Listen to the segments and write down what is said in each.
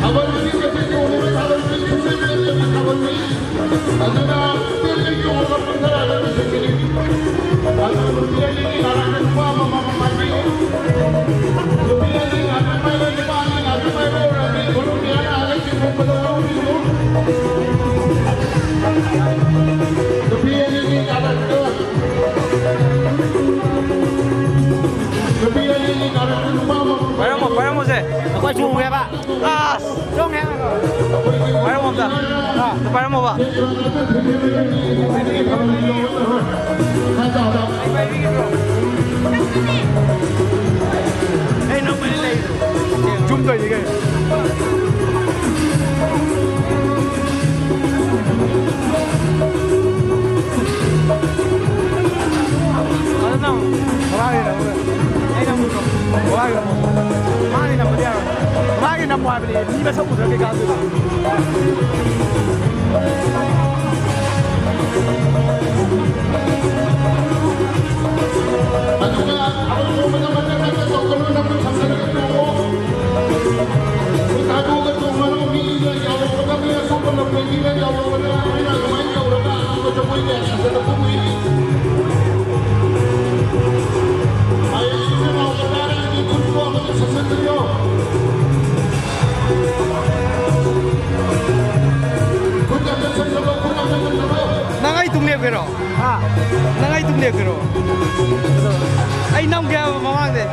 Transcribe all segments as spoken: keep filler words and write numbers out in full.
ꯊꯥꯕꯜꯁꯤ ꯉꯁꯤ ꯆꯣꯡꯂꯤꯕ ꯊꯥꯕꯜꯁꯤ ꯁꯨꯡꯂꯦꯞ ꯂꯦꯞꯇꯕꯤ ꯊꯥꯕꯜꯅꯤ꯫ ꯑꯗꯨꯅ ꯇꯦꯛ ꯇꯦꯛ ꯆꯣꯡꯉꯒ ꯄꯨꯡ ꯇꯔꯥꯗ ꯂꯣꯏꯁꯤꯟꯒꯅꯤ꯫ ꯑꯗꯨ ꯅꯨꯄꯤ ꯑꯅꯤꯒꯤ ꯀꯥꯔꯛꯇ ꯅꯨꯄꯥ ꯑꯃꯃꯝ ꯄꯥꯏꯕꯤꯌꯨ꯫ ꯅꯨꯄꯤ ꯑꯅꯤ ꯉꯥꯛꯇ ꯄꯥꯏꯔꯣ, ꯅꯨꯄꯥ ꯑꯅꯤ ꯉꯥꯛꯇ ꯄꯥꯏꯕ ꯑꯣꯏꯔꯗꯤ ꯈꯨꯔꯨꯝꯕꯤꯌꯥꯅ ꯍꯥꯏꯔꯒ ꯆꯤꯡꯈꯣꯡꯕꯗ ꯂꯧꯕꯤꯌꯨ꯫ ꯅꯨꯄꯤ ꯑꯅꯤꯒꯤ ꯀꯥꯔꯛꯇ, ꯅꯨꯄꯤ ꯑꯅꯤꯒꯤ ꯀꯥꯔꯛꯇ ꯅꯨꯄꯥ ꯑꯃꯃꯝ ꯄꯥꯏꯔꯝꯃꯣ, ꯄꯥꯏꯔꯝꯃꯣꯁꯦ꯫ ꯑꯩꯈꯣꯏ ꯆꯣꯡꯉꯦꯕ꯫ ꯑꯁ! ꯄꯥꯏꯔꯝꯃꯣ ꯑꯝꯇ꯫ ꯑꯥ꯫ ꯄꯥꯏꯔꯝꯃꯣꯕ꯫ ꯌꯨꯝꯗꯩꯅꯤ ꯀꯩꯅꯣ꯫ ꯑꯗꯨ ꯅꯪ ꯀꯅꯥꯒꯤꯅꯣ? ꯑꯩꯅ ꯑꯃꯨꯛ ꯀꯅꯥꯒꯤꯅꯣ? ꯃꯥꯒꯤ ꯅꯝꯕꯗꯤ ꯌꯥꯔꯣꯏ꯫ ꯃꯥꯒꯤ ꯅꯝꯃꯣ ꯍꯥꯏꯕꯅꯦ꯫ ꯃꯤ ꯃꯁꯛ ꯎꯗ꯭ꯔ ꯀꯩ ꯀꯥꯟꯗꯣꯏꯕ? ꯑꯗꯨꯒ ꯊꯥꯕꯜ ꯆꯣꯡꯕꯗ ꯃꯇꯠ ꯃꯇꯠ ꯇꯧꯒꯅꯨ, ꯅꯈꯨꯠ ꯁꯝꯖꯤꯜꯂꯒ ꯆꯣꯡꯉꯨ꯫ ꯈꯨꯠ ꯊꯥꯗꯣꯛꯑꯒ ꯆꯣꯡꯒꯅꯨ, ꯃꯤꯅ ꯌꯥꯎꯔꯛꯄꯗ ꯃꯤ ꯑꯁꯣꯛꯄ ꯂꯝꯗꯒꯤꯅ ꯌꯥꯎꯔꯛꯄꯗ ꯑꯩꯈꯣꯏꯅ ꯑꯗꯨꯃꯥꯏꯅ ꯇꯧꯔꯒ ꯑꯍꯥꯟꯕ ꯖꯒꯣꯏ ꯀꯌꯥ ꯁꯥꯖꯤꯜꯂꯛꯄ ꯎꯏ꯫ ꯍꯌꯦꯡ ꯏꯆꯤꯟ ꯏꯅꯥꯎ ꯀꯗꯥꯏꯗꯒꯤ ꯈꯨꯠ ꯊꯣꯛꯑꯒ ꯁꯥꯖꯤꯟꯕꯤꯌꯣ꯫ ꯈꯨꯠ ꯑꯝꯇ ꯁꯝꯖꯜꯂꯣ, ꯈꯨꯠ ꯑꯝꯇ ꯁꯝꯖꯜꯂꯣ꯫ ꯅꯪ ꯑꯩ ꯇꯨꯡ ꯂꯦꯞꯀꯦꯔꯣ? ꯍꯥ? ꯅꯪ ꯑꯩ ꯇꯨꯡ ꯂꯦꯞꯀꯦꯔꯣ? ꯑꯩ ꯅꯝꯒꯦ ꯍꯥꯏꯕ ꯃꯃꯥꯡꯗꯩ꯫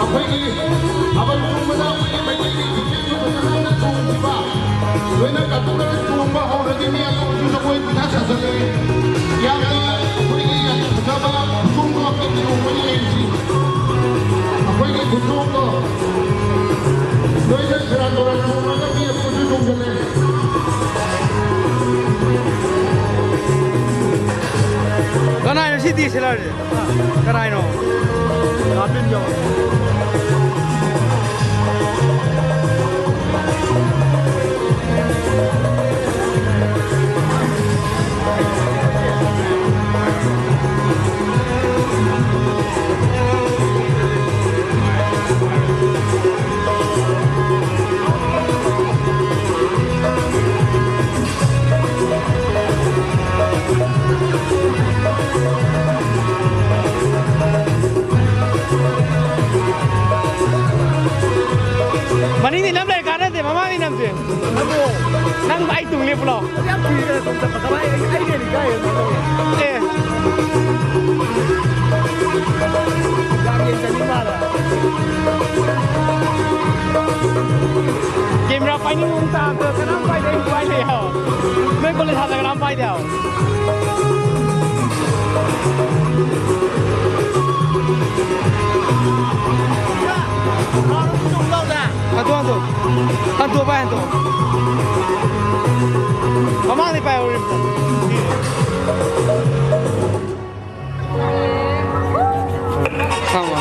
ꯑꯩꯈꯣꯏꯒꯤ ꯊꯥꯕꯜ ꯆꯣꯡꯕꯗ ꯑꯩꯈꯣꯏꯒꯤ ꯃꯩꯇꯩꯒꯤ ꯐꯤꯖꯦꯠ ꯐꯖꯅ ꯆꯣꯡꯈꯤꯕ, ꯂꯣꯏꯅ ꯀꯠꯇꯨꯅ ꯆꯣꯡꯕ ꯍꯧꯔꯒꯅꯤ꯫ ꯑꯗꯣ ꯍꯧꯖꯤꯛ ꯖꯒꯣꯏ ꯄꯨꯡꯁꯥ ꯁꯥꯖꯜꯂꯦ꯫ ꯌꯥꯝꯅ ꯑꯩꯈꯣꯏꯒꯤ ꯌꯥꯝꯅ ꯐꯖꯕ ꯈꯨꯆꯣꯡꯗꯣ ꯑꯝꯇ ꯆꯣꯡꯕ ꯌꯦꯡꯁꯤ꯫ ꯑꯩꯈꯣꯏꯒꯤ ꯈꯨꯆꯣꯡꯗꯣ ꯂꯣꯏꯅ ꯁꯦꯔꯥꯟ ꯇꯨꯔꯥꯟ ꯆꯣꯡꯉꯒ ꯃꯤ ꯑꯃꯁꯨ ꯆꯣꯡꯁꯤꯜꯂꯦ꯫ ꯀꯅꯥꯅꯣ ꯁꯤ ꯗꯤ ꯑꯦꯁ ꯑꯦꯜ ꯑꯥꯔꯁꯦ? ꯀꯅꯥꯏꯅꯣ? ꯀꯥꯕꯤꯟꯗꯣ꯫ ꯃꯅꯤꯡꯗꯤ ꯅꯝ ꯂꯩ ꯀꯥꯟꯅꯗꯦ, ꯃꯃꯥꯡꯗꯤ ꯅꯝꯁꯦ꯫ ꯅꯪ ꯑꯩ ꯇꯨꯡ ꯂꯦꯞꯄꯨ ꯂꯥꯎ꯫ ꯌꯥꯝ ꯀꯨꯏꯔꯦ ꯁꯣꯝ ꯆꯠꯄ꯫ ꯀꯃꯥꯏ ꯑꯩ, ꯑꯩꯅ ꯍꯦꯟꯅ ꯏꯀꯥꯏꯌꯦ꯫ ꯑꯦ꯫ ꯌꯥꯝ ꯌꯦꯡꯖꯅꯤꯡ ꯃꯥꯜꯂꯦ꯫ ꯀꯦꯃꯦꯔꯥ ꯄꯥꯏꯅꯤꯡꯕ ꯃꯇꯥꯡꯗ ꯀꯅꯥꯝ ꯄꯥꯏꯗꯦ, ꯑꯩ ꯄꯥꯏ ꯂꯩ ꯍꯥꯏꯕ꯫ ꯅꯣꯏ ꯀꯣꯂꯦꯖ ꯁꯥꯇ꯭ꯔ ꯀꯅꯥꯝ ꯄꯥꯏꯗꯦ ꯍꯥꯏꯕ꯫ ꯍꯟꯗꯣꯛ, ꯍꯟꯗꯣꯛ꯫ ꯍꯟꯗꯣꯛ, ꯚꯥꯏ, ꯍꯟꯗꯣꯛ꯫ ꯃꯃꯥꯡꯗꯩ ꯄꯥꯏꯍꯧꯔꯤꯕ꯫ ꯊꯝꯃꯣ꯫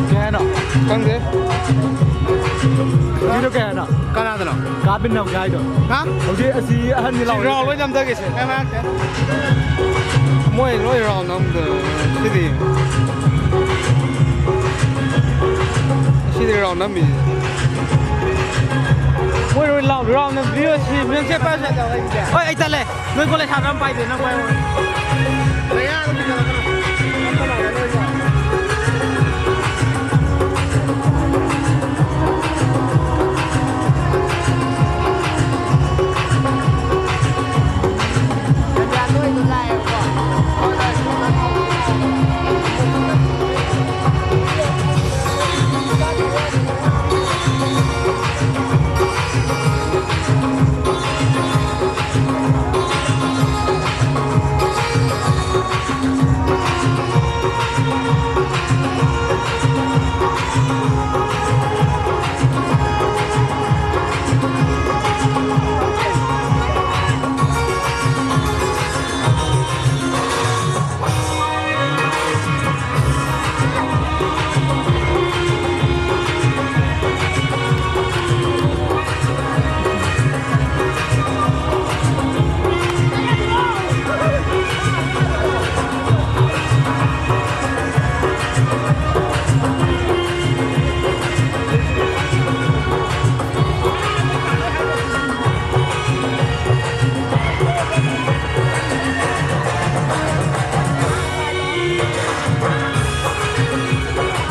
ꯀꯩ ꯍꯥꯏꯅꯣ? ꯈꯪꯗꯦ꯫ ꯁꯤꯗꯣ ꯀꯩ ꯍꯥꯏꯅꯣ? ꯀꯅꯥꯗꯅꯣ? ꯀꯥꯕꯤꯟꯅ ꯍꯧꯖꯤꯛ ꯍꯥꯏꯗꯣ꯫ ꯍꯥ? ꯍꯧꯖꯤꯛ ꯑꯁꯤ ꯑꯍꯟꯁꯤ ꯁꯤ ꯂꯥꯎꯔꯤ꯫ ꯔꯥꯎꯟ ꯂꯣꯏ ꯅꯝꯊꯒꯦꯁꯦ꯫ ꯀꯩꯝ ꯍꯥꯏꯔꯛꯇꯦ꯫ ꯃꯣꯏ ꯂꯣꯏ ꯔꯥꯎꯟ ꯅꯝꯗ ꯁꯤꯗꯤ꯫ ꯁꯤꯗꯤ ꯔꯥꯎꯟ ꯅꯝꯃꯤꯁꯦ꯫ ꯍꯣꯏ, ꯍꯣꯏ, ꯂꯥꯎ, ꯂꯥꯎꯅ ꯚꯤꯗꯤꯑꯣ ꯁꯤ, ꯃꯦꯝꯁꯦ ꯄꯥꯏꯔꯁꯦ꯫ ꯍꯣꯏ, ꯑꯩ ꯇꯜꯂꯦ꯫ ꯅꯣꯏ ꯀꯣꯂꯦꯖ ꯁꯥꯇ꯭ꯔ ꯑꯃ ꯄꯥꯏꯗꯦ, ꯅꯪ ꯄꯥꯏꯔꯣ꯫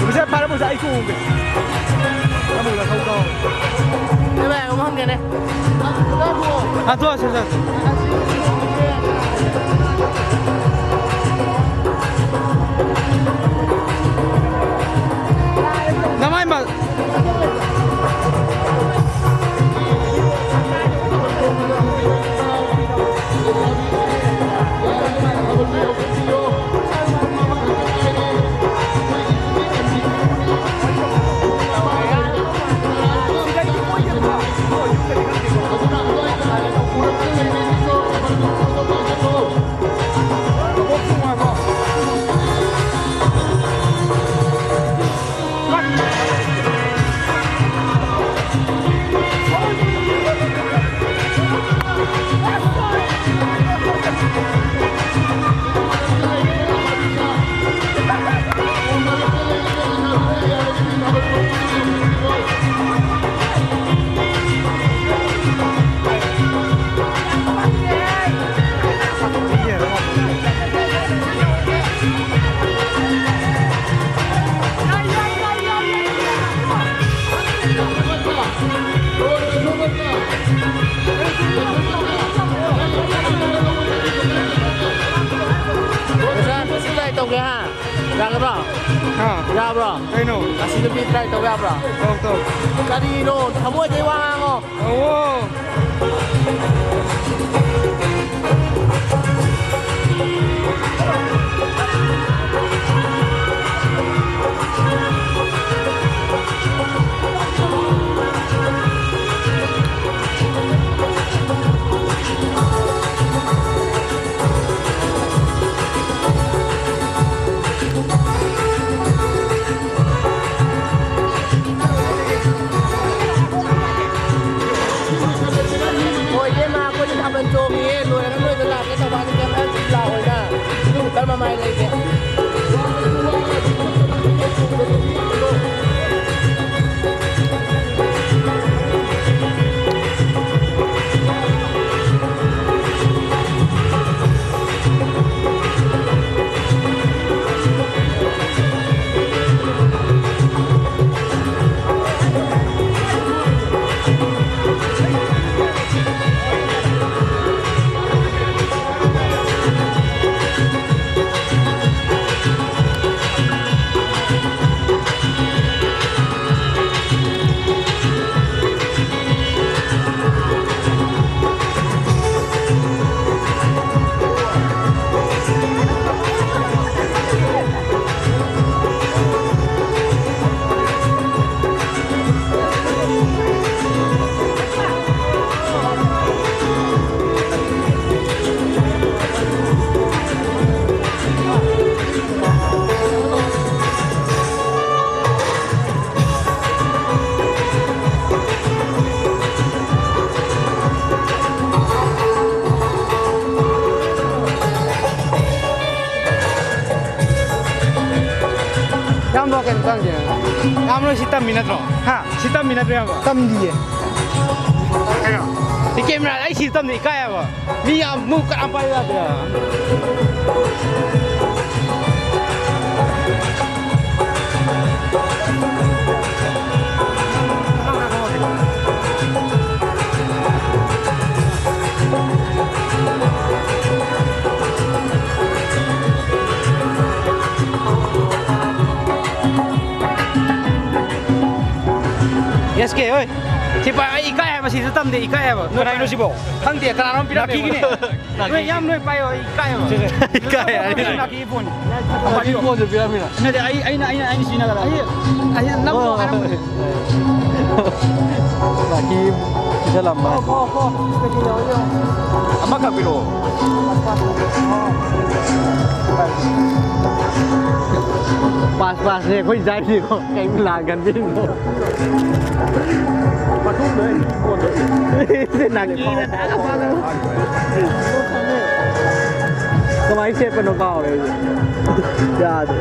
ꯅꯨꯃꯤꯠꯁꯦ ꯐꯥꯔꯕꯣꯁꯦ ꯑꯩ ꯆꯣꯡꯒꯦ꯫ ꯑꯃꯨꯛ ꯂꯧꯊꯣꯛ ꯇꯧ꯫ ꯅꯣꯏ ꯃꯌꯥꯝ ꯑꯃ ꯍꯪꯒꯦꯅꯦ꯫ ꯑꯗꯣ, ꯁꯦ, ꯁꯦ꯫ ꯅꯃꯥꯏ ꯃ-, ꯌꯥꯕ꯭ꯔꯣ? ꯍꯥ? ꯌꯥꯕ꯭ꯔꯣ? ꯀꯩꯅꯣ? ꯑꯁꯤ ꯅꯨꯄꯤ try ꯇꯧ ꯌꯥꯕ꯭ꯔꯣ? ꯇꯧ, ꯇꯧ꯫ ꯀꯔꯤꯅꯣ? ꯊꯃꯣꯏꯗꯩ ꯋꯥ ꯉꯥꯡꯉꯣ꯫ ꯑꯣ꯫ ꯍꯣꯏ, ꯏꯕꯦꯝꯃ, ꯑꯩꯈꯣꯏꯗꯤ ꯊꯥꯕꯜ ꯆꯣꯡꯉꯤꯌꯦ, ꯂꯣꯏꯔꯒ ꯅꯣꯏꯗ ꯂꯥꯛꯀꯦ ꯇꯧꯕ, ꯑꯗꯨ ꯀꯩꯝ ꯍꯥꯏꯔꯛꯇꯦ, ꯂꯥꯛꯑꯣꯏꯅ꯫ ꯑꯗꯨꯕꯨ ꯀꯔꯝꯕ ꯃꯥꯏ ꯂꯩꯒꯦ? ꯏꯌꯥꯝꯕ ꯀꯩꯅꯣ ꯇꯝꯒꯦ? ꯏꯌꯥꯝꯕ ꯁꯤ ꯇꯝꯃꯤ ꯅꯠꯇ꯭ꯔꯣ? ꯍꯥ? ꯁꯤ ꯇꯝꯃꯤ ꯅꯠꯇ꯭ꯔꯣ ꯏꯌꯥꯝꯕ? ꯇꯝꯗꯤꯌꯦ꯫ ꯀꯩꯅꯣ? ꯁꯤ camera ꯑꯩ ꯁꯤ ꯇꯝꯗꯤ ꯏꯀꯥꯏ ꯍꯥꯏꯕ꯫ ꯃꯤ ꯌꯥꯝ ꯅꯣꯛ ꯀꯅꯥ ꯄꯥꯏꯕ ꯌꯥꯗꯦ꯫ ꯍꯣꯏ꯫ ꯁꯤ ꯄꯥꯏ, ꯑꯩ ꯏꯀꯥꯏ ꯍꯥꯏꯕ, ꯁꯤꯁꯨ ꯇꯝꯗꯦ, ꯏꯀꯥꯏ ꯍꯥꯏꯕ꯫ ꯀꯅꯥꯏꯅꯣ ꯁꯤꯕꯣ? ꯈꯪꯗꯦ, ꯀꯅꯥꯅꯣꯝ ꯄꯤꯔꯝꯃꯦ ꯅꯥꯀꯤꯒꯤꯅꯦ꯫ ꯑꯩꯉꯣꯟꯗ꯫ ꯅꯣꯏ ꯌꯥꯝ ꯅꯣꯏ ꯄꯥꯏꯌꯣ, ꯑꯩ ꯏꯀꯥꯏ ꯍꯥꯏꯕ꯫ ꯏꯀꯥꯏ ꯍꯥꯏꯕ꯫ ꯅꯥꯀꯤꯒꯤ ꯐꯣꯟ꯫ ꯅꯥꯀꯤꯒꯤ ꯐꯣꯟꯁꯨ ꯄꯤꯔꯝꯃꯤꯅ꯫ ꯅꯠꯇꯦ, ꯑꯩ, ꯑꯩꯅ, ꯑꯩꯅ, ꯑꯩꯅ ꯁꯤꯖꯤꯟꯅꯒꯗꯕ꯫ ꯑꯩ, ꯑꯩ ꯅꯪ ꯑꯣ꯫ ꯍꯥꯏꯔꯝꯕꯅꯦ꯫ ꯅꯥꯀꯤ ꯄꯤꯁꯜꯂꯝꯕ꯫ ꯀꯣ, ꯀꯣ, ꯀꯣ, ꯁꯤꯗꯒꯤ ꯌꯥꯎꯋꯦ, ꯌꯥꯎꯋꯦ꯫ ꯑꯃꯈꯛ ꯄꯤꯔꯛꯑꯣ꯫ ꯄꯥꯁ, ꯄꯥꯁꯅꯦ ꯑꯩꯈꯣꯏ ꯆꯥꯏꯁꯤꯀꯣ꯫ ꯀꯩꯝ ꯂꯥꯡꯒꯟꯕꯤꯔꯤꯅꯣ? ꯃꯇꯨꯡꯗ ꯑꯩ ꯀꯣꯟꯗ ꯁꯤ ꯅꯥꯀꯤꯅ ꯇꯥꯒ ꯐꯥꯗꯕ꯫ ꯀꯃꯥꯏꯅ ꯁꯦꯠꯄꯅꯣ ꯀꯥꯎꯔꯦ ꯑꯩꯁꯦ꯫ ꯌꯥꯗ꯭ꯔꯦ꯫